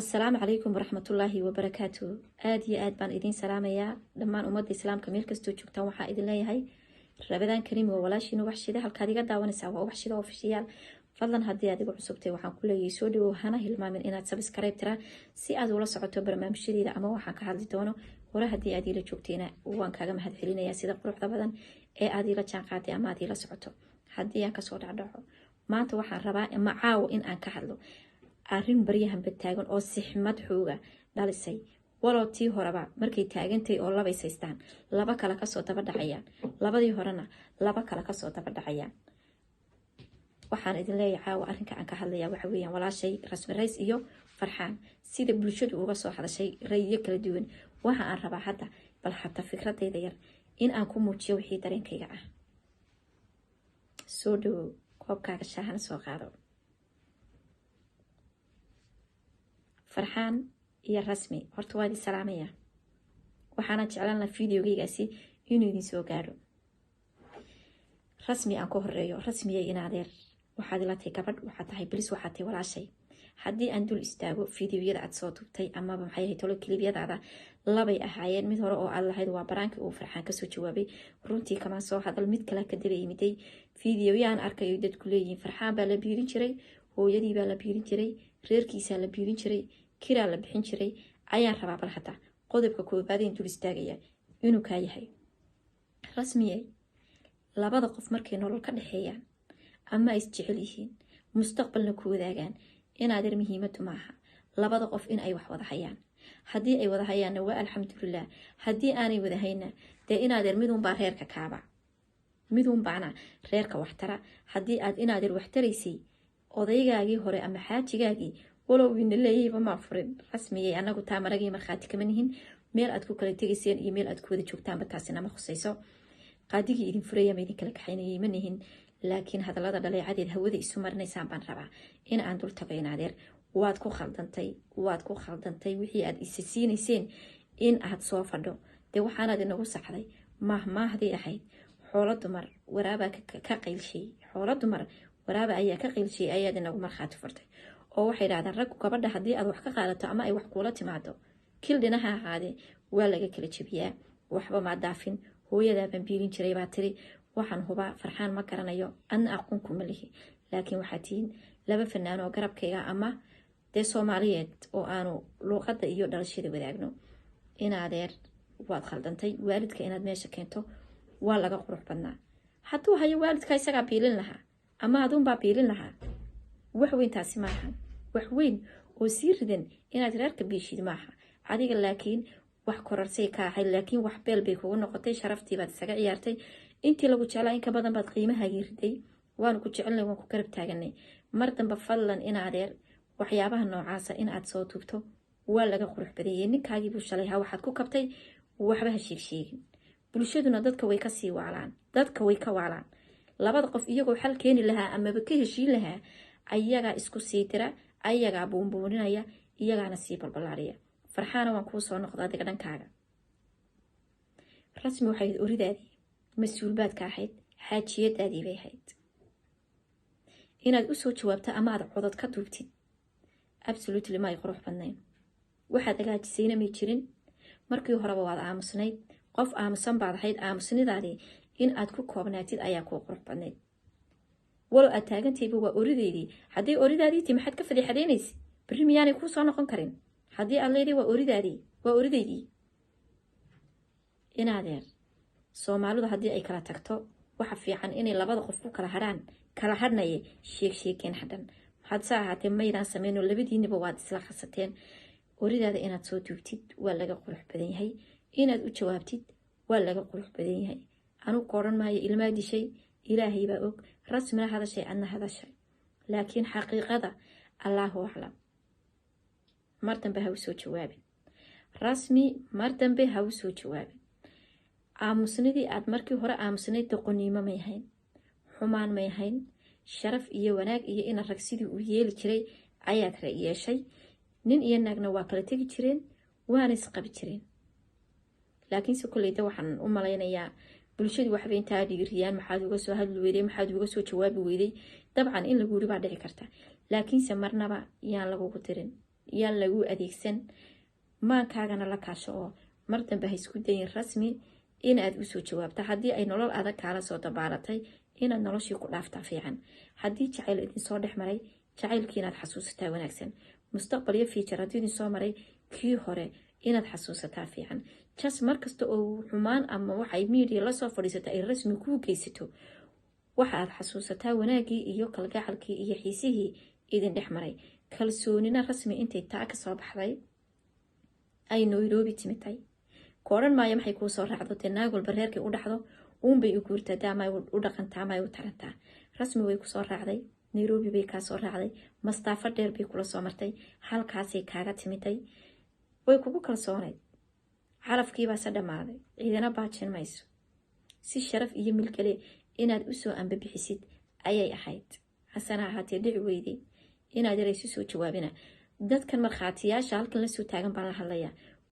Asalaamu calaykum waraxmatullaahi wabarakaatu. Aada iyo aad baan idiin salaamayaa dhammaan ummadda islaamka meel kastoo joogtaan. Waxaa idin leeyahay Ramadaan kariim. Waa walaashiin Ubaxshida. Halkaad iga daawanaysaa waa Ubaxshida Official. Fadlan, haddii aad igu cusubtay, waxaan ku leeyahay soo dhawow. Hana hilmaamin inaad subscribe tiraa si aad ula socoto barnaamijyadeeda ama waxaan ka hadli doono. Hore haddii aad iila joogtayna, waan kaaga mahad celinayaa sida quruxda badan ee aad iila jaanqaaday ama aad iila socoto. Haddii aan kasoo dhacdhaco, maanta waxaan rabaa ama caawo in aan ka hadlo arrin baryahanba taagan oo sixmad xooga dhalisay. Walow tii horeba markay taagantay oo labay saystaan, laba kale kasoo daba dhacayaan, labadii horena laba kale kasoo daba dhacayaan. Waxaan idin leeyahay, caawa arrinka aan ka hadlaya waxa weeyaan walaashay Rasmi Rays iyo Farxaan, sida bulshadu uga soo hadashay rayiyo kala duwan. Waxa aan rabaa hadda bal hata fikradayda yar in aan ku muujiyo wixii dareenkayga ah. Soo dhawow, koobkaaga shaahana soo qaado. Farxaan iyo Rasmi, horta waa idin salaamaya. Waxaana jeclaan laha videogeygaasi inuu idin soo gaadho. Rasmi aan ku horeeyo. Rasmiyay, in adeer, waxaad ila tahay gabadh, waxaad tahay bilis, waxaad tahay walaashay. Haddii aan dul istaago fideoyada aad soo duubtay amaba maxay ahayd tolo kilibyadaada, labay ahaayeen. Mid hore oo aad lahayd waa baraankii uu Farxaan kasoo jawaabay, runtii kamaan soo hadal. Mid kale ka daba yimiday, fideoyaan arkayo dadku leeyihiin Farxaan baa la biirin jiray, hooyadii baa la biirin jiray, reerkiisaa la biirin jiray, kiraa la bixin jiray, ayaan rabaa bal hataa qodobka koobaadeen dul istaagaya inuu kaa yahay. Rasmiyey, labada qof markay nolol ka dhexeeyaan ama ay isjecel yihiin, mustaqbalna ku wadaagaan, inaadeer, muhiimadu maaha labada qof in ay wax wada hayaan. Haddii ay wada hayaanna waa alxamdulilah, haddii aanay wada hayna dee, inaadeer, midunbaa reerka kaaba, midunbaana reerka waxtara. Haddii aad, inaadeer, waxtaraysay odaygaagii hore ama xaajigaagii, walow ina leeyahayba maa furin. Rasmiyay, anagu taa maragii markhaati kama nihin. Meel aad ku kala tegayseen iyo meel aad ku wada joogtaanba taasina ma khusayso. Qaadigii idin furaya ma idin kala kaxaynayay ma nihin, laakiin hadallada dhaleecadeed hawada isu marinaysaan baan rabaa in aan dul tago. In adeer, waad ku khaldantay, waad ku khaldantay wixii aad isa siinayseen in aad soo fadho. Dee waxaanaad inagu saxday maahmaahdii ahayd "xoolo dumar waraabaa ka qaylshay", "xoolo dumar waraaba ayaa ka qaylshay" ayaad inagu markhaati furtay. Oo waxay idhahdaan raggu, gabadha haddii aad wax ka qaadato ama ay wax kuula timaado, kil dhinaha ahaadee, waa laga kala jebiyaa. Waxba maa daafin. "Hooyadaabaan biilin jiray" baa tiri. Waxaan hubaa Farxaan ma garanayo, adna aqoon kuma lihi, laakiin waxaa tihiin laba fanaan oo garabkayga ama dee Soomaaliyeed oo aanu luuqadda iyo dhalashada wadaagno. Inaadeer, waad khaldantay. Waalidka inaad meesha keento waa laga qurux badnaa. Hadduu hayo waalidka, isagaa biilin lahaa ama aduunbaa biilin lahaa. Wax weyn taasi maaha, wax weyn oo sii ridan inaad reerka biishid maaha adiga, laakiin wax korarsay ka ahayd, laakiin wax beel bay kugu noqotay. Sharaftii baad isaga ciyaartay. Intii lagu jeclaa in ka badan baad qiimahaagii riday. Waanu ku jecelnay, waan ku garab taaganay. Mar dambe fadlan, in adeer, waxyaabaha noocaasa in aad soo tuubto waa laga qurux badeeyey. Ninkaagiibuu shalay ha waxaad ku kabtay, waxba ha sheegsheegin. Bulshaduna dadka way kasii waalaan, dadka way ka waalaan. Labada qof iyagoo xal keeni lahaa amaba ka heshiin lahaa, ayagaa isku sii dira, ayagaa buunbuuninaya, iyagaana sii balbalaariya. Farxaana, waan kuu soo noqda adiga dhankaaga. Rasmi waxay ahayd oridaadii, mas-uulbaad ka ahayd, xaajiyadaadii bay ahayd. Inaad usoo jawaabto ama aad codod ka duubtid, absolutely ma ay qurux badnayn. Waxaad hagaajisayna may jirin. Markii horeba waad aamusnayd, qof aamusan baad ahayd. Aamusnidaadii in aad ku koobnaatid ayaa kuu qurux badnayd. Walow aad taagantayba waa orideydii, hadday oridaadii ti, maxaad ka fadiixadaynaysa? Berri miyaanay kuu soo noqon karin haddii aad leeday waa oridaadii, waa oridaydii? Inaadeer, Soomaalidu haddii ay kala tagto, waxa fiican inay labada qof ku kala hadhaan. Kala hadhnaye sheeg sheekeen hadhan. Hadse ahaatee maydaan sameynoo, labadiiniba waad isla khasateen. Oridaada inaad soo duubtid waa laga qurux badan yahay, inaad u jawaabtid waa laga qurux badan yahay. Anugu ka odhan maayo ilmaa dishay, Ilaahay baa og. Rasmina hadashay, adna hadashay, laakiin xaqiiqada Allaahu aclam. Mar dambe ha u soo jawaabin, Rasmi, mar dambe ha u soo jawaabin. Aamusnidii aad markii hore aamusnayd doqoniimo may ahayn, xumaan may ahayn. Sharaf iyo wanaag iyo ina rag sidii uu yeeli jiray ayaad yeeshay. Nin iyo naagna waa kala tegi jireen, waana isqabi jireen. Laakiinse kolleyda waxaan u malaynayaa bulshadu waxba intaa dhiiriyaan, "Maxaad uga soo hadli weyday? Maxaad uga soo jawaabi weyday?" Dabcan in lagu yiri baa dhici karta, laakiinse marnaba yaan lagugu dirin. Yaan lagu adeegsan, maankaagana la kaasho oo mar dambe ha isku dayin, Rasmi, inaad usoo jawaabto. Haddii ay nolol adag kaala soo dabaalatay, inaad noloshii ku dhaaftaa fiican. Haddii jacayl idinsoo dhex maray, jacaylkii inaad xasuusataa wanaagsan. Mustaqbal iyo future haddii idinsoo maray, kii hore inaad xasuusataa fiican. Just markasta oo xumaan ama waxay media lasoo fadhiisato ay Rasmi kuu geysato, waxa aad xasuusataa wanaagii iyo kalgacalkii iyo xiisihii idin dhex maray. Kalsoonina Rasmi intay taa kasoo baxday ay Nairobi timitay, ku odhan maayo maxay kuu soo raacdo. Dee naag walba reerkay u dhacdo uunbay u guurtaa, de ama u dhaqantaa ama ay u tarantaa. Rasmi way kusoo raacday, Nairobi bay kaa soo raacday, mastaafo dheer bay kula soo martay, halkaasay kaaga timiday, way kugu kalsoonayd. Calafkiibaase dhammaaday, ciidana baajin mayso. Si sharaf iyo milkale inaad usoo ambabixisid ayay ahayd, hasena ahaatee dhici weyday. Inaad yaraysu soo jawaabina. Dadkan markhaatiyaasha halkan lasoo taagan baan la hadlayaa.